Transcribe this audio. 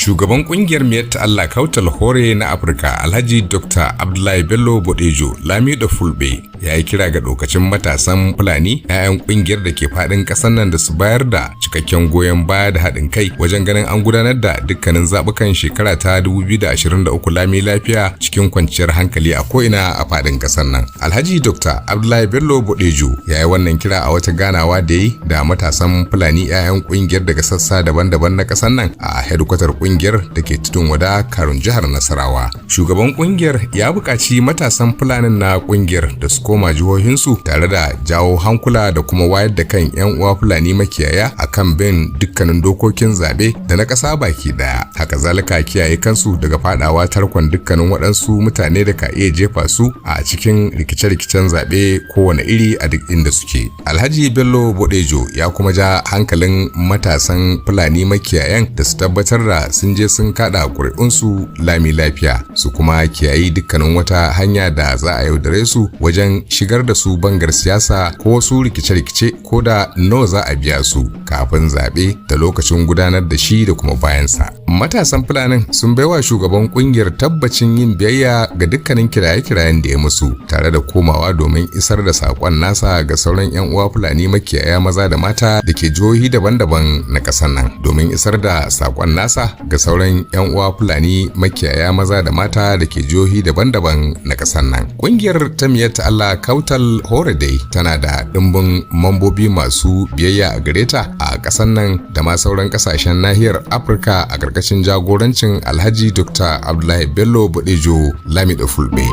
Shugaban kungiyar Miyetti Allah Kautal Hore na Afirka, Alhaji Dr. Abdullahi Bello Bodejo Lamido Fulbe, ya yi kira ga dokacin matasan Fulani 'ya'yan kungiyar da ke fadin kasar nan da su bayar da cikakken goyon baya da haɗin kai wajen ganin an gudanar da dukkanin zaɓukan shekara ta 2023 lami lafiya cikin kwanciyar hankali a ko'ina a fadin kasar nan. Alhaji Dr. Abdullahi Bello Bodejo ya yi wannan kira a wata ganawa da yi da matasan Fulani 'ya'yan kungiyar daga sassa daban-daban na kasar nan a hedkwatar kungiyar da ke Tudun Wada, Karun, jihar Nasarawa. Shugaban kungiyar ya buƙaci matasan Fulanin na kungiyar da su koma jihohinsu tare da jawo hankula da kuma wayar da kan 'yan uwa Fulani makiyaya akan bin dukkanin dokokin zaɓe da na ƙasa baki ɗaya. Haka zalika kiyaye kansu daga fadawa tarkon dukkanin waɗansu mutane da ka iya jefa su a cikin rikice-rikicen zaɓe kowane iri a duk inda suke. Alhaji Bello Bodejo ya kuma ja hankalin matasan Fulani makiyayan da su tabbatar da sun je sun kada ƙuri'unsu lami lafiya, su kuma kiyayi dukkanin wata hanya da za a yaudare su wajen shigar da su bangar siyasa ko wasu rikice-rikice, ko da nawa za a biya su kafin zaɓe da lokacin gudanar da shi da kuma bayansa. Matasan Fulanin sun baiwa shugaban kungiyar tabbacin yin biyayya ga dukkanin kiraye-kirayen da ya musu, tare da komawa domin isar da saƙon nasa ga sauran 'yan uwa Fulani makiyaya maza da mata da ke jihohi daban-daban na ƙasar nan, domin isar da saƙon nasa ga sauran 'yan uwa Fulani makiyaya maza da mata da ke jihohi daban-daban na ƙasar nan. Ƙungiyar ta Miyetti Allah Kautal Hore dai tana da ɗimbin mambobi masu biyayya a gare ta a ƙasar nan da ma sauran ƙasashen nahiyar Afirka a ƙarƙashin jagorancin Alhaji Dr. Abdullahi Bello Bodejo Lamido Fulbe.